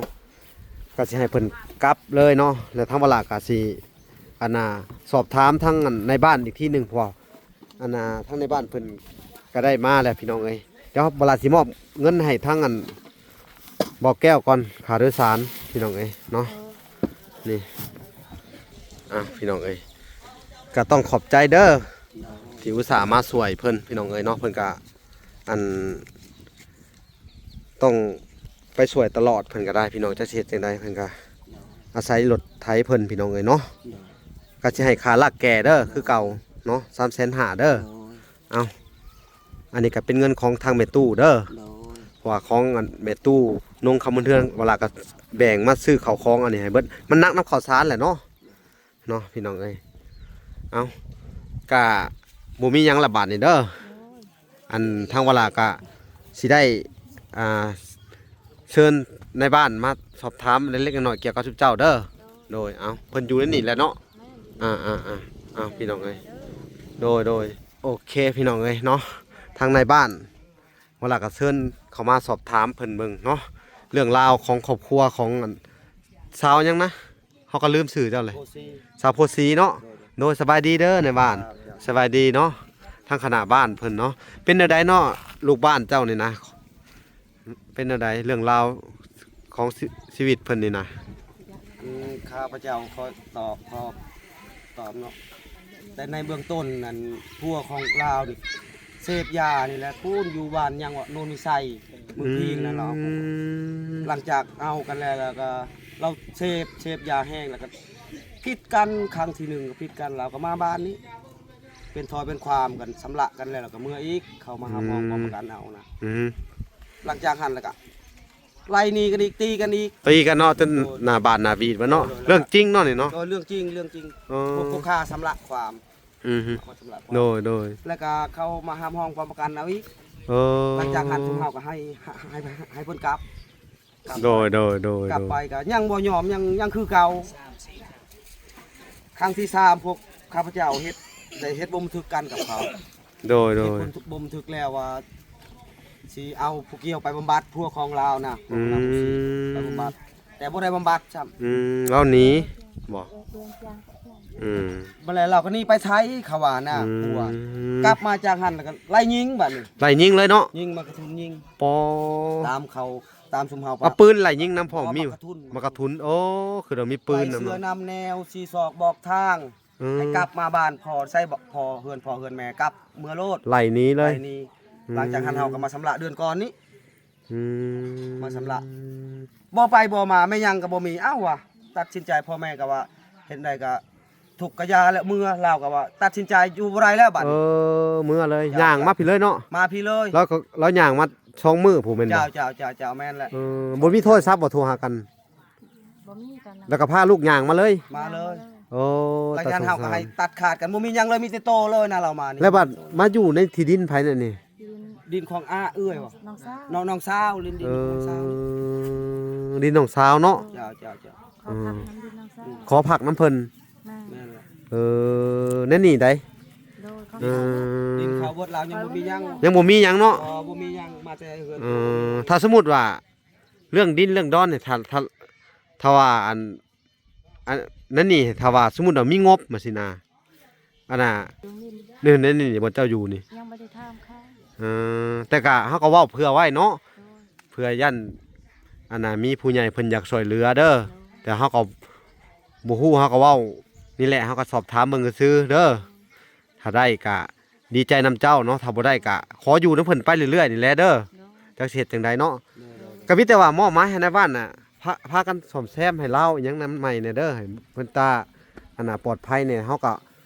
ກໍຊິໃຫ້ເພິ່ນກັບເລີຍເນາະ ແລ້ວທາງວາລາກໍຊິ ອັນນ່າ ສອບຖາມທາງ ອັນ ນາຍບ້ານອີກທີໜຶ່ງ ເພາະວ່າ ອັນນ່າ ທາງໃນບ້ານເພິ່ນກໍໄດ້ມາແລ້ວ ພີ່ນ້ອງເອີຍ. ດຽວເວລາຊິມອບເງິນໃຫ້ທາງ ອັນ ບໍ່ແກ້ວກ່ອນ ຄ່າໂດຍສານ ພີ່ນ້ອງເອີຍເນາະ. ນີ້ ອ່ະ ພີ່ນ້ອງເອີຍ ກໍຕ້ອງຂອບໃຈເດີ ທີ່ອຸດສ່າມາຊ່ວຍເພິ່ນ ພີ່ນ້ອງເອີຍເນາະ. ເພິ່ນກໍ ອັນ ຕ້ອງໄປຊ່ວຍຕະຫຼອດ ເພິ່ນກໍໄດ້ ພີ່ນ້ອງ ຈັກຊິເຮັດຈັ່ງໃດ ເພິ່ນກໍອາໄສລົດໄຖເພິ່ນ ພີ່ນ້ອງເອີຍເນາະ. ກໍຊິໃຫ້ຄ່າລາກແກ່ເດີ ຄືເກົ່າເນາະ ສາມແສນຫ້າເດີ. ໂດຍ ເອົ້າ ອັນນີ້ກໍເປັນເງິນຂອງທາງແມ່ຕູ້ເດີ. ໂດຍ ເພາະວ່າຂອງ ອັນ ແມ່ຕູ້ນົງຄຳບຸນເຮືອນ ວາລາກໍແບ່ງມາຊື້ເຂົ້າຂອງອັນນີ້ໃຫ້ເບິດ ມັນໜັກນຳເຂົ້າສານແຫຼະເນາະ. ເນາະ ພີ່ນ້ອງເອີຍ ເອົ້າ ກະບໍ່ມີຫຍັງລະບາດນີ້ເດີ. ໂດຍ ອັນທາງວາລາກະຊິໄດ້ ອ່າ ເຊີນນາຍບ້ານມາສອບຖາມເລັກໆ ນ້ອຍໆ ກ່ຽວກັບຊຸມເຈົ້າເດີ. ໂດຍ ໂດຍ ເອົ້າ ເພິ່ນຢູ່ໃນນີ້ແຫຼະເນາະ. ແມ່ນ ອ່າໆໆ ເອົ້າ ພີ່ນ້ອງເອີຍ ໂດຍ ໂດຍ ໂອເຄ ພີ່ນ້ອງເອີຍເນາະ. ທາງນາຍບ້ານວາລາກະເຊີນເຂົ້າມາສອບຖາມເພິ່ນເບິ່ງເນາະ ເລື່ອງລາວຂອງຄອບຄົວຂອງ ອັນ ຊາວຫຍັງນະ? ເຮົາກໍລືມຊື່ເຈົ້າເລີຍ ໂພສີ ສາວໂພສີເນາະ. ໂດຍ ໂດຍ ສະບາຍດີເດີນາຍບ້ານ. ອ່າ ສະບາຍດີເນາະ ທາງຄະນະບ້ານເພິ່ນເນາະ. ເປັນແນວໃດເນາະ ລູກບ້ານເຈົ້ານີ້ນະ ເປັນແນວໃດເລື່ອງລາວຂອງຊີ ຊີວິດເພິ່ນນີ້ນະ? ອືມ ຂ້າພະເຈົ້າຂໍຕອບ ຂໍຕອບເນາະ ແຕ່ໃນເບື້ອງຕົ້ນນັ້ນ ຜົວຂອງລາວນີ້ເສບຢານີ້ແຫຼະ ພຸ້ນຢູ່ບ້ານຫຍັງວະ ໂນນວິໄຊ ເມືອງພີງນັ້ນລາວ. ອືມ ຫຼັງຈາກເອົາກັນແລ້ວ ແລ້ວກໍລາວເສບ ເສບຢາແຮງ ແລ້ວກໍຜິດກັນ ຄັ້ງທີໜຶ່ງກໍຜິດກັນ ລາວກໍມາບ້ານນີ້ ເປັນຖ້ອຍເປັນຄວາມກັນ ຊຳລະກັນແລ້ວ ແລ້ວກໍເມືອອີກ ເຂົ້າມາຫາໝໍ ອືມ ຄວາມປະກັນເອົານະ. ອືມ ຫຼັງຈາກຫັ້ນແລ້ວກໍໄລ່ໜີກັນອີກ ຕີກັນອີກ ຕີກັນເນາະ ຈົນ ໂດຍ ໜ້າບາດໜ້າບີດເບິດເນາະ. ໂດຍ ເລື່ອງຈິງເນາະນີ້ເນາະ? ໂດຍ ເລື່ອງຈິງ ເລື່ອງຈິງ. ອໍ ຜູ້ ຜູ້ຂ້າຊຳລະຄວາມ. ອືຮຶ ຜູ້ຂ້າຊຳລະຄວາມ ໂດຍ ໂດຍ. ແລ້ວກໍເຂົາມາຫາມຫ້ອງຄວາມປະກັນເອົາອີກ. ເອີ ຫຼັງຈາກຫັ້ນ ຊຸມເຮົາກໍໃຫ້ ໃຫ້ ໃຫ້ ໃຫ້ເພິ່ນກັບ ກັບ ໂດຍ ໂດຍ ໂດຍ ກັບໄປກໍຍັງບໍ່ຍອມ ຍັງ ຍັງຄືເກົ່າ. ຄັ້ງທີສາມ ພວກຂ້າພະເຈົ້າເຮັດ ໄດ້ເຮັດບົ່ມທຶກກັນກັບເຂົາ. ໂດຍ ໂດຍ ເຮັດບົ່ມທຶກ ບົ່ມທຶກແລ້ວວ່າຊິເອົາຜູ້ກ່ຽວໄປບຳບັດ ພວກຂອງລາວນະ ພວກລາວ ອືມ ໄປບຳບັດ ແຕ່ບໍ່ໄດ້ບຳບັດຊ້ຳ. ອືມ ລາວໜີບໍ? ອືມ ບັດແລ້ວລາວກໍໜີໄປໄທ ເຂົາວ່ານະ. ອືມ ພວກກັບມາຈາກຫັ້ນ ແລ້ວກໍໄລ່ຍິງບາດນີ້ ໄລ່ຍິງເລີຍເນາະ? ຍິງໝາກກະທຸນຍິງ ປໍ ຕາມເຂົາ ຕາມຊຸມເຮົາ ເອົາປືນໄລ່ຍິງນຳພ້ອມ ມີໝາກກະທຸນ ໝາກກະທຸນ. ໂອ້ ຄືວ່າມີປືນນຳ ໄລ່ເສືອນຳແນວ ຊີ້ຊອກບອກທາງ ອືມ ໃຫ້ກັບມາບ້ານພໍ່ ໃສ່ພໍ່ເຮືອນ ພໍ່ເຮືອນແມ່ ກັບເມືອໂລດ ໄລ່ໜີເລີຍ ໄລ່ໜີ. ອືມ ຫຼັງຈາກຫັ້ນເຮົາກໍມາຊຳລະເດືອນກ່ອນນີ້. ອືມ ມາຊຳລະ ບໍ່ໄປບໍ່ມາ ແມ່ນຫຍັງກໍບໍ່ມີ. ເອົ້າ ວ່າ ຕັດສິນໃຈ ພໍ່ແມ່ກໍວ່າ ເຮັດໃດກໍທຸກກະຢ່າແລ້ວ ເມືອ. ລາວກໍວ່າ ຕັດສິນໃຈຢູ່ບໍ່ໄດ້ແລ້ວບັດນີ້. ເອີ ເມືອເລີຍ. ເຈົ້າ ຍ່າງມາພີ້ເລີຍເນາະ. ມາພີ້ເລີຍ. ລາວກໍ ລາວຍ່າງມາສອງມື້ພຸ້ນແມ່ນບໍ່? ເຈົ້າ ເຈົ້າ ເຈົ້າ ເຈົ້າ ແມ່ນແຫຼະ. ເອີ ບໍ່ມີໂທລະສັບບໍ່ ໂທຫາກັນ? ບໍ່ມີຕອນນັ້ນ. ແລ້ວກໍພາລູກຍ່າງມາເລີຍ? ມາເລີຍ. ໂອ້ ຫຼັງຈາກນັ້ນເຮົາກໍໃຫ້ຕັດຂາດກັນ ບໍ່ມີຫຍັງເລີຍ ມີແຕ່ໂຕເລີຍນະ ລາວມານີ້. ແລ້ວບັດມາຢູ່ໃນທີ່ດິນໃຜແນວນີ້? ດິນຂອງອາເອື້ອຍບໍ່? ນ້ອງສາວ. ນ້ອງ ນ້ອງສາວ ຫຼິ້ນດິນ ເອີ ນ້ອງສາວ. ດິນນ້ອງສາວເນາະ. ເຈົ້າ ເຈົ້າ ເຈົ້າ. ຂໍພັກນຳດິນນ້ອງສາວ. ອືມ ຂໍພັກນຳເພິ່ນ. ແມ່ນ. ແມ່ນແຫຼະ. ເອີ ແນວນີ້ໃດ? ໂດຍ ເອີ ດິນເຂົາເບິດລາວ ຍັງບໍ່ມີຫຍັງ. ຍັງບໍ່ມີຫຍັງເນາະ. ບໍ່ ບໍ່ມີຫຍັງ ມາແຕ່ເຮືອນ. ເອີ ຖ້າສົມມຸດວ່າ ເລື່ອງດິນເລື່ອງດອນນີ້ ຖ້າ ຖ້າ ຖ້າວ່າອັນ ອັນນັ້ນນີ້ ຖ້າວ່າສົມມຸດວ່າມີງົບມາຊີ້ນະ ອັນນ່າ ເລື່ອງດິນ ນີ້ ນີ້ ນີ້ ບ່ອນເຈົ້າຢູ່ນີ້ ຍັງບໍ່ໄດ້ຖາມເຂົາ. ເອີ ແຕ່ກະເຮົາກໍເວົ້າເຜື່ອໄວ້ເນາະ. ໂດຍ. ເພື່ອຢ້ານ ອັນນ່າ ມີຜູ້ໃຫຍ່ເພິ່ນຢາກຊ່ວຍເຫຼືອເດີ. ໂດຍ. ແຕ່ເຮົາກໍບໍ່ຮູ້ ເຮົາກໍເວົ້ານີ້ແຫຼະ ເຮົາກໍສອບຖາມເບິ່ງຊື່ໆເດີ. ຖ້າໄດ້ກະດີໃຈນຳເຈົ້າເນາະ ຖ້າບໍ່ໄດ້ກະຂໍຢູ່ນຳເພິ່ນໄປເລື້ອຍໆນີ້ແຫຼະເດີ. ໂດຍ. ຈັກຊິເຮັດຈັ່ງໃດເນາະ. ໂດຍ ໂດຍ. ກໍມີແຕ່ວ່າມອບໝາຍໃຫ້ນາຍບ້ານນະ ພາ ພາກັນສ້ອມແຊມໃຫ້ລາວອີ່ຫຍັງນຳໃໝ່ແດ່ເດີ ໃຫ້ເພິ່ນຕາ ອັນນ່າ ປອດໄພແດ່. ເຮົາກໍ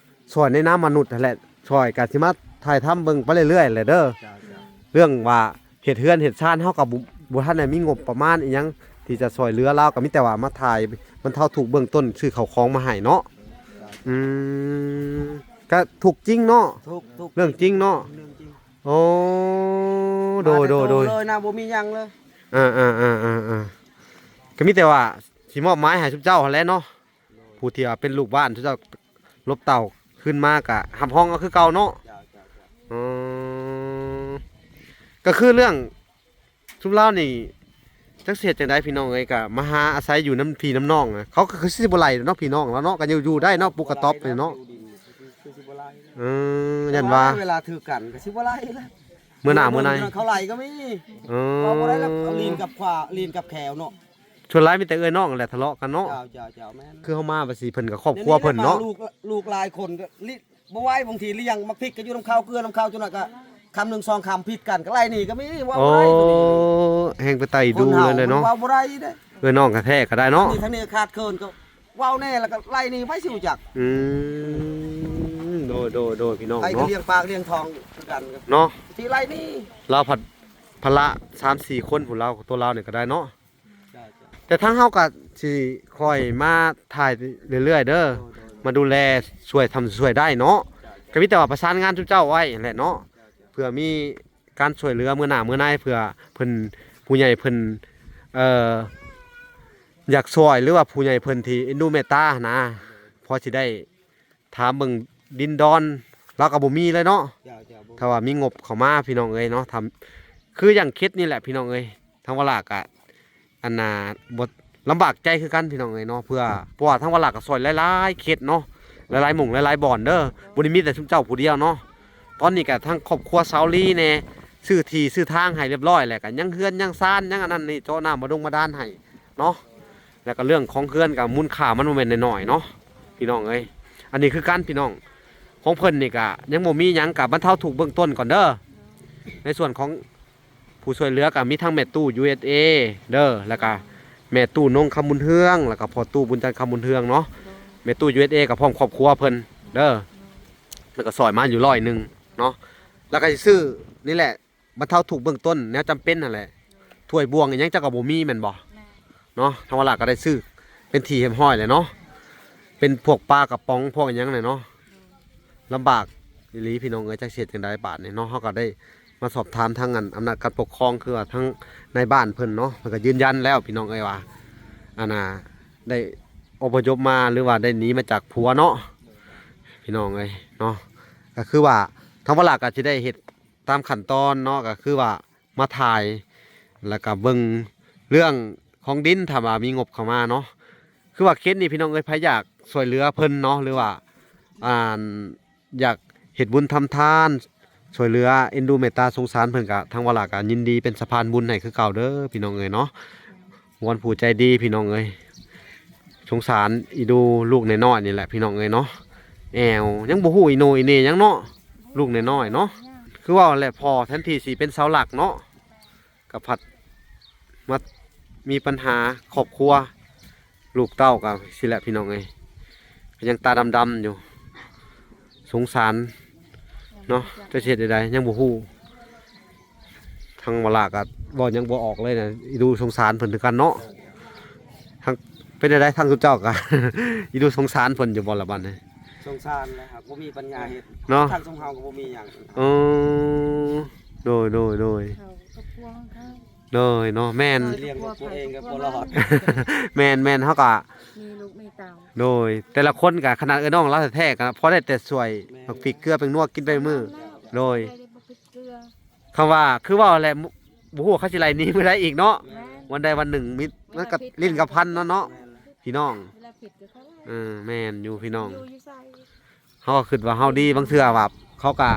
ຊ່ວຍໃນນາມມະນຸດຫັ້ນແຫຼະ ຊ່ອຍກະຊິມາຖ່າຍທຳເບິ່ງໄປເລື້ອຍໆແຫຼະເດີ. ເຈົ້າ ເຈົ້າ. ເລື່ອງວ່າ ເຮັດເຮືອນເຮັດຊານ ເຮົາກໍບໍ່ ບໍ່ທັນໄດ້ມີງົບປະມານອີ່ຫຍັງທີ່ຈະຊ່ວຍເຫຼືອລາວ ກໍມີແຕ່ວ່າມາຖ່າຍບັນເທົາທຸກເບື້ອງຕົ້ນ ຊື້ເຂົ້າຂອງມາໃຫ້ເນາະ. ອືມ ກໍທຸກຈິງເນາະ. ທຸກ ທຸກ ເລື່ອງຈິງເນາະ. ເລື່ອງຈິງ. ໂອ້ ໂດຍ ໂດຍ ໂດຍ ມາແຕ່ໂຕເລີຍນະ ບໍ່ມີຫຍັງເລີຍ. ອ່າໆໆໆ ກໍມີແຕ່ວ່າຊິມອບໝາຍໃຫ້ຊຸມເຈົ້າຫັ້ນແຫຼະເນາະ. ຜູ້ທີ່ວ່າເປັນລູກບ້ານ ເຈົ້າຫຼົບເຕົ້າຂຶ້ນມາກະຮັບຮອງເອົາຄືເກົ່າເນາະ. ເຈົ້າ ເຈົ້າ ເຈົ້າ. ອໍ ກໍຄືເລື່ອງຊຸມລາວນີ້ ຈັກຊິເຮັດຈັ່ງໃດພີ່ນ້ອງເອີຍ ກະມາຫາອາໄສຢູ່ນຳພີ່ນຳນ້ອງ. ເຂົາກໍຄືຊິບໍ່ໄລ່ເນາະ ພີ່ນ້ອງລາວເນາະ ກໍຍັງຢູ່ໄດ້ເນາະ ປຸກກະຕອບນີ້ເນາະ. ເອີ ຢ້ານວ່າ ເວລາຖືກກັນກໍຊິບໍ່ໄລ່ແລ້ວ. ເມື່ອໜ້າເມື່ອໃນ ເຂົາໄລ່ກໍມີ. ເອີ ເວົ້າບໍ່ໄດ້ແລ້ວ ຫຼິ້ນກັບຂວາ ຫຼິ້ນກັບແຂວເນາະ. ສ່ວນຫຼາຍມີແຕ່ເອື້ອຍນ້ອງແຫຼະທະເລາະກັນເນາະ. ເຈົ້າ ເຈົ້າ ເຈົ້າ ແມ່ນ. ຄືເຮົາມາວ່າຊິເພິ່ນກໍຄອບຄົວເພິ່ນເນາະ. ລູກ ລູກຫຼາຍຄົນກໍລິ ບໍ່ໄຫວ ບາງທີລ້ຽງໝາກພິກກໍຢູ່ນຳເຂົາ ເກືອນຳເຂົາ ຈັກໜ້ອຍກໍຄຳໜຶ່ງສອງຄຳຜິດກັນກໍໄລ່ໜີກໍມີ. ເວົ້າບໍ່ໄດ້. ໂອ້ ແຮງໄປໄຕ່ດູເລີຍເນາະ. ເວົ້າບໍ່ໄດ້ເດ້. ເອື້ອຍນ້ອງແທ້ໆກໍໄດ້ເນາະ. ນີ້ທາງນີ້ຂາດເຂີນກໍເວົ້າແດ່ ແລ້ວກໍໄລ່ໜີໄປຊິຮູ້ຈັກ. ອືມ ໂດຍ ໂດຍ ໂດຍ ພີ່ນ້ອງເນາະ. ໃຜກໍລ້ຽງປາກລ້ຽງທ້ອງຄືກັນເນາະ ຊິໄລ່ໜີ. ລາວພັດພາລະສາມສີ່ຄົນພຸ້ນ ລາວ ຕົວລາວນີ້ກໍໄດ້ເນາະ. ເຈົ້າ ເຈົ້າ. ແຕ່ທາງເຮົາກໍຊິຄ່ອຍມາຖ່າຍເລື້ອຍໆເດີ. ໂດຍ ໂດຍ ໂດຍ. ມາດູແລຊ່ວຍທຳຊ່ວຍໄດ້ເນາະ. ເຈົ້າ ເຈົ້າ. ກໍມີແຕ່ວ່າປະສານງານຊຸມເຈົ້າໄວ້ຫັ້ນແຫຼະເນາະ. ເຈົ້າ ເຈົ້າ. ເພື່ອມີການຊ່ວຍເຫຼືອມື້ໜ້າມື້ໃນ ເພື່ອເພິ່ນ ຜູ້ໃຫຍ່ເພິ່ນ ເອີ ຢາກຊ່ວຍ ຫຼືວ່າຜູ້ໃຫຍ່ເພິ່ນທີ່ເອັນດູເມດຕາຫັ້ນນະ ພໍຊິໄດ້ ຖາມເບິ່ງດິນດອນ ລາວກໍບໍ່ມີເລີຍເນາະ. ເຈົ້າ ເຈົ້າ. ບໍ່ ຖ້າວ່າມີງົບເຂົ້າມາ ພີ່ນ້ອງເອີຍເນາະ. ທຳ ຄືຢ່າງເຂດນີ້ແຫຼະ ພີ່ນ້ອງເອີຍ ທາງວາລາກະ ອັນນ່າ ບໍ່ ລຳບາກໃຈຄືກັນ ພີ່ນ້ອງເອີຍເນາະ. ເພື່ອ ເພາະວ່າທາງວາລາກະຊ່ອຍຫຼາຍໆເຂດເນາະ ຫຼາຍໆໝ່ອງ ຫຼາຍໆບ່ອນເດີ. ບໍ່ໄດ້ມີແຕ່ຊຸມເຈົ້າຜູ້ດຽວເນາະ. ຕອນນີ້ກະທາງຄອບຄົວຊາວລີແດ່ ຊື້ທີ່ຊື້ທາງໃຫ້ຮຽບຮ້ອຍແລ້ວ ກະຍັງເຮືອນຍັງຊານ ຍັງອັນນັ້ນນີ້ ເຈາະນ້ຳບາດົງບາດານໃຫ້ເນາະ. ແລ້ວກໍເລື່ອງຂອງເຮືອນກໍມູນຄ່າມັນບໍ່ແມ່ນນ້ອຍໆເນາະ ພີ່ນ້ອງເອີຍ. ອັນນີ້ຄືກັນ ພີ່ນ້ອງ ຂອງເພິ່ນນີ້ກໍຍັງບໍ່ມີຫຍັງ ກໍບັນເທົາທຸກເບື້ອງຕົ້ນກ່ອນເດີ. ໃນສ່ວນຂອງຜູ້ຊ່ວຍເຫຼືອກໍມີທັງແມ່ຕູ້ ຢູເອສເອ ເດີ ແລ້ວກໍແມ່ຕູ້ນົງ ຄຳບຸນເຮືອງ ແລ້ວກໍພໍ່ຕູ້ ບຸນຈັນ ຄຳບຸນເຮືອງເນາະ. ແມ່ຕູ້ ຢູເອສເອ ກໍພ້ອມຄອບຄົວເພິ່ນເດີ ແລ້ວກໍຊ່ອຍມາຢູ່ຮ້ອຍໜຶ່ງເນາະ. ແລ້ວກໍຊິຊື້ນີ້ແຫຼະ ບັນເທົາທຸກເບື້ອງຕົ້ນ ແນວຈຳເປັນຫັ້ນແຫຼະ. ຖ້ວຍບ່ວງອີ່ຫຍັງເຈົ້າກໍບໍ່ມີແມ່ນບໍ່? ແມ່ນ. ເນາະ ທາງວາລາກໍໄດ້ຊື້ເປັນທີ່ຮຽບຮ້ອຍແລ້ວເນາະ ເປັນພວກປາກະປ໋ອງພວກອີ່ຫຍັງແຫຼະເນາະ. ລຳບາກອີ່ຫຼີພີ່ນ້ອງເອີຍ ຈັກຊິເຮັດຈັ່ງໃດບາດນີ້ເນາະ. ເຮົາກໍໄດ້ມາສອບຖາມທາງອັນອຳນາດການປົກຄອງ ຄືວ່າທາງນາຍບ້ານເພິ່ນເນາະ ເພິ່ນກໍຢືນຢັນແລ້ວພີ່ນ້ອງເອີຍວ່າ ອັນນ່າ ໄດ້ອົບພະຍົບມາ ຫຼືວ່າໄດ້ໜີມາຈາກຜົວເນາະ ພີ່ນ້ອງເອີຍເນາະ. ກໍຄືວ່າທາງວາລາກໍຊິໄດ້ເຮັດ ຕາມຂັ້ນຕອນເນາະ ກໍຄືວ່າມາຖ່າຍ ແລ້ວກໍເບິ່ງເລື່ອງຂອງດິນ ຖ້າວ່າມີງົບເຂົ້າມາເນາະ. ຄືວ່າເຂດນີ້ພີ່ນ້ອງເອີຍ ໃຜຢາກຊ່ວຍເຫຼືອເພິ່ນເນາະ ຫຼືວ່າ ອ່າ ຢາກເຮັດບຸນທຳທານ ຊ່ວຍເຫຼືອເອັນດູເມດຕາສົງສານເພິ່ນ ກໍທາງວາລາກໍຍິນດີເປັນສະພານບຸນໃຫ້ຄືເກົ່າເດີ ພີ່ນ້ອງເອີຍເນາະ. ວອນຜູ້ໃຈດີພີ່ນ້ອງເອີຍ ສົງສານອີ່ດູລູກນ້ອຍໆນີ້ແຫຼະ ພີ່ນ້ອງເອີຍເນາະ. ແອວ ຍັງບໍ່ຮູ້ອີ່ໂນອີ່ເນຫຍັງເນາະ ລູກນ້ອຍໆເນາະ. ຄືວ່າແຫຼະ ພໍ່ແທນທີ່ຊິເປັນເສົາຫຼັກເນາະ ກໍພັດມາ ມີບັນຫາຄອບຄົວ ລູກເຕົ້າກໍຊີ້ແຫຼະພີ່ນ້ອງເອີຍ ກໍຍັງຕາດຳໆຢູ່ ສົງສານເນາະ ຈະເຮັດແນວໃດ ຍັງບໍ່ຮູ້. ທາງວາລາກໍເວົ້າຫຍັງບໍ່ອອກເລີຍນະ ອີດູສົງສານເພິ່ນຄືກັນເນາະ. ທາງ ເປັນແນວໃດ ທາງຊຸມເຈົ້າກໍ ອີດູສົງສານເພິ່ນຢູ່ບໍ່ລະບັດນີ້? ສົງສານແຫຼະ ຫາກບໍ່ມີປັນຍາເຮັດເນາະ ທາງຊຸມເຮົາກໍບໍ່ມີຫຍັງ. ເອີ ໂດຍ ໂດຍ ໂດຍ ເຂົາກໍພວງເຂົາ ໂດຍເນາະ ແມ່ນ ຊິລ້ຽງລູກຕົວເອງກໍບໍ່ລອດ. ແມ່ນໆ ເຮົາກໍມີລູກມີເຕົ້າ ໂດຍ ແຕ່ລະຄົນກໍຂະໜາດເອື້ອຍນ້ອງລາວແທ້ໆ ກໍພໍໄດ້ແຕ່ຊ່ວຍ ແມ່ນ ໝາກພິກເກືອແປ້ງນົວກິນໄປມື້ ແມ່ນແລ້ວ ໂດຍ ບໍ່ຜິດເກືອ ຄຳວ່າຄືເວົ້າແຫຼະ ບໍ່ຮູ້ວ່າເຂົາຊິໄລ່ໜີມື້ໃດອີກເນາະ ແມ່ນ ວັນໃດວັນໜຶ່ງມີ ມັນກໍຫຼິ້ນກັບພັນເນາະ ແມ່ນແຫຼະ ພີ່ນ້ອງ ເວລາຜິດກໍເຂົາໄລ່ ເອີ ແມ່ນຢູ່ພີ່ນ້ອງ ຢູ່ຢູ່ໃສ ເຮົາກໍຄິດວ່າເຮົາດີ ບາງເທື່ອວ່າເຂົາກໍ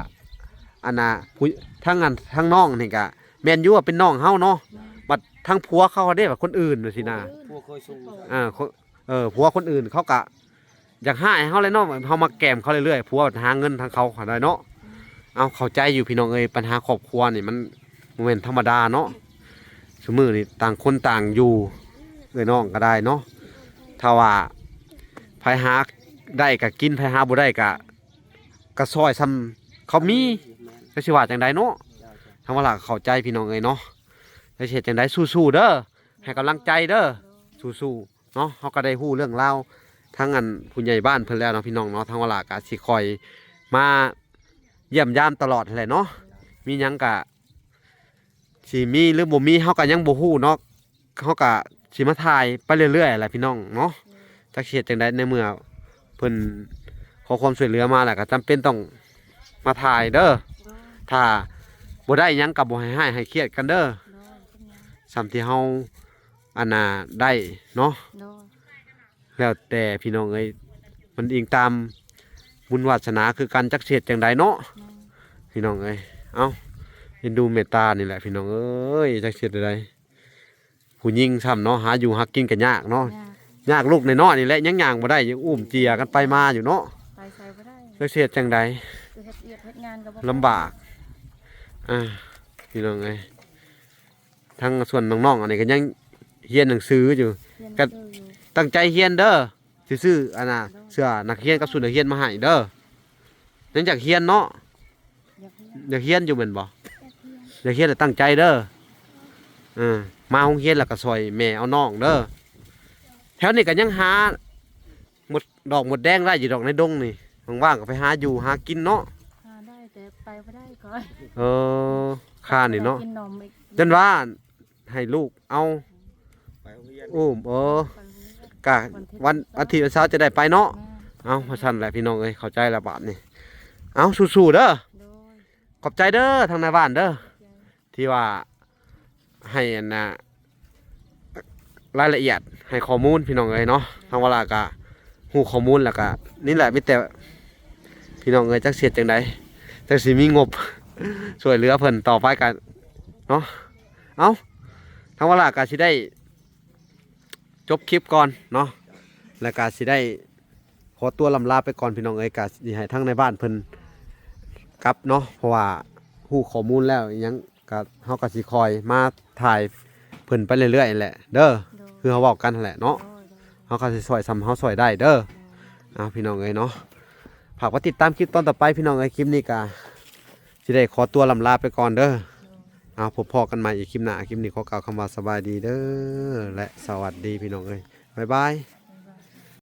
ອັນນ່າ ຜູ້ ທາງອັນ ທາງນ້ອງນີ້ກໍແມ່ນຢູ່ວ່າເປັນນ້ອງເຮົາເນາະ ແມ່ນ ບັດທາງຜົວເຂົາເດ້ ບັດຄົນອື່ນວ່າຊີ້ນະ ຜົວເຄີຍຊູ ອ່າ ຄົນ ເອີ ຜົວຄົນອື່ນເຂົາກໍຢາກຮ້າຍເຮົາແຫຼະເນາະ ເຮົາມາແກມເຂົາເລື້ອຍໆ ຜົວຫາເງິນທາງເຂົາໄດ້ເນາະ. ເອົາ ເຂົ້າໃຈຢູ່ພີ່ນ້ອງເອີຍ ບັນຫາຄອບຄົວນີ້ມັນບໍ່ແມ່ນທຳມະດາເນາະ ຊຸມື້ນີ້ຕ່າງຄົນຕ່າງຢູ່ ເອື້ອຍນ້ອງກໍໄດ້ເນາະ ຖ້າວ່າໃຜຫາໄດ້ກໍກິນ ໃຜຫາບໍ່ໄດ້ກໍ ກໍຊ່ອຍຊ່ຳເຂົາມີ ແມ່ນ ຈັກຊິວ່າຈັ່ງໃດເນາະ. ທາງວາລາກໍເຂົ້າໃຈພີ່ນ້ອງເອີຍເນາະ ແລ້ວຊິເຮັດຈັ່ງໃດ ສູ້ໆເດີ ໃຫ້ກຳລັງໃຈເດີ ສູ້ໆເນາະ. ເຮົາກໍໄດ້ຮູ້ເລື່ອງລາວທາງອັນຜູ້ໃຫຍ່ບ້ານເພິ່ນແລ້ວເນາະ ພີ່ນ້ອງເນາະ ທາງວາລາກໍຊິຄອຍມາຢ້ຽມຢາມຕະຫຼອດຫັ້ນແຫຼະເນາະ ມີຫຍັງກໍ ຊິມີຫຼືບໍ່ມີເຮົາກໍຍັງບໍ່ຮູ້ເນາະ ເຮົາກໍຊິມາຖ່າຍໄປເລື້ອຍໆແຫຼະພີ່ນ້ອງເນາະ. ຈັກຊິເຮັດຈັ່ງໃດ ໃນເມື່ອເພິ່ນຂໍຄວາມຊ່ວຍເຫຼືອມາແລ້ວ ກໍຈຳເປັນຕ້ອງມາຖ່າຍເດີ ໂດຍ ຖ້າບໍ່ໄດ້ຫຍັງກໍບໍ່ໃຫ້ຮ້າຍໃຫ້ຄຽດກັນເດີ ໂດຍ ສ່ຳທີ່ເຮົາ ອັນນ່າ ໄດ້ເນາະ ໂດຍ ແລ້ວແຕ່ພີ່ນ້ອງເອີຍ ມັນອີງຕາມບຸນວາສະໜາຄືກັນ ຈັກຊິເຮັດຈັ່ງໃດເນາະ ແມ່ນ ພີ່ນ້ອງເອີຍ. ເອົ້າ ເອັນດູເມດຕານີ້ແຫຼະພີ່ນ້ອງເອີຍ ຈັກຊິເຮັດແນວໃດ ຜູ້ຍິງຊ້ຳເນາະ ຫາຢູ່ຫາກິນກໍຍາກເນາະ ຍາກ ຍາກ ລູກນ້ອຍໆນີ້ແຫຼະ ຍັງຍ່າງບໍ່ໄດ້ ຍັງອຸ້ມເຈຍກັນໄປມາຢູ່ເນາະ ໄປໃສບໍ່ໄດ້ ຈັກຊິເຮັດຈັ່ງໃດ ຊິເຮັດວຽກເຮັດງານກໍບໍ່ ລຳບາກ ອ່າ ພີ່ນ້ອງເອີຍ. ທາງສ່ວນນ້ອງໆ ອັນນີ້ກໍຍັງຮຽນໜັງສືຢູ່ ຮຽນໜັງສືຢູ່ ກໍຕັ້ງໃຈຮຽນເດີ ຊິຊື້ອັນນ່າ ໂດຍ ເສື້ອນັກຮຽນກັບຊຸດນັກຮຽນມາໃຫ້ເດີ. ຍັງຢາກຮຽນເນາະ ຢາກຮຽນ ຢາກຮຽນຢູ່ແມ່ນບໍ່? ຢາກຮຽນ ຢາກຮຽນແລ້ວຕັ້ງໃຈເດີ. ເອີ ມາໂຮງຮຽນແລ້ວກໍຊ່ອຍແມ່ເອົານ້ອງເດີ. ແຖວນີ້ກໍຍັງຫາ ໝົດດອກໝົດແດງໄດ້ຢູ່ດອກໃນດົງນີ້ ວ່າງໆກໍໄປຫາຢູ່ຫາກິນເນາະ. ຫາໄດ້ແຕ່ໄປບໍ່ໄດ້ຂ້ອຍ ເອີ ຂ້ານີ້ເນາະ ກິນໜໍ່ໄມ້ ຈົນວ່າໃຫ້ລູກເອົາ ໄປໂຮງຮຽນ ອຸ້ມ ເອີ ໄປໂຮງຮຽນ ກະວັນ ວັນອາທິດ ວັນເສົາຈະໄດ້ໄປເນາະ. ແມ່ນ ເອົາ ວ່າຊັ້ນແຫຼະພີ່ນ້ອງເອີຍ ເຂົ້າໃຈແລ້ວບາດນີ້. ເອົາ ສູ້ໆເດີ ໂດຍ ຂອບໃຈເດີ ທາງນາຍບ້ານເດີ ທີ່ວ່າໃຫ້ອັນນ່າ ລາຍລະອຽດ ໃຫ້ຂໍ້ມູນພີ່ນ້ອງເອີຍເນາະ. ທາງວາລາກະຮູ້ຂໍ້ມູນແລ້ວກະ ນີ້ແຫຼະ ມີແຕ່ພີ່ນ້ອງເອີຍ ຈັກຊິເຮັດຈັ່ງໃດ ຈັກຊິມີງົບຊ່ວຍເຫຼືອເພິ່ນຕໍ່ໄປກະເນາະ. ເອົ້າ ທາງວາລາກະຊິໄດ້ຈົບຄລິບກ່ອນເນາະ ແລ້ວກະຊິໄດ້ ຂໍຕົວລ່ຳລາໄປກ່ອນພີ່ນ້ອງເອີຍ ກະຊິໃຫ້ທາງນາຍບ້ານເພິ່ນກັບເນາະ ເພາະວ່າຮູ້ຂໍ້ມູນແລ້ວອີ່ຫຍັງ ກະ ເຮົາກະຊິຄອຍມາຖ່າຍເພິ່ນໄປເລື້ອຍໆແຫຼະເດີ ໂດຍ ຄືເຮົາເວົ້າກັນຫັ້ນແຫຼະເນາະ ໂດຍ ໂດຍ ເຮົາກະຊິຊ່ອຍສ່ຳເຮົາຊ່ອຍໄດ້ເດີ ໂດຍ ເອົາ ພີ່ນ້ອງເອີຍເນາະ. ຝາກໄປຕິດຕາມຄລິບຕອນຕໍ່ໄປພີ່ນ້ອງເອີຍ ຄລິບນີ້ກະຊິໄດ້ຂໍຕົວລ່ຳລາໄປກ່ອນເດີ ໂດຍ ເອົາ ພົບພໍ້ກັນໃໝ່ອີກຄລິບໜ້າ ຄລິບນີ້ຂໍກ່າວຄຳວ່າສະບາຍດີເດີ ແລະ ສະຫວັດດີພີ່ນ້ອງເອີຍ ບາຍບາຍ.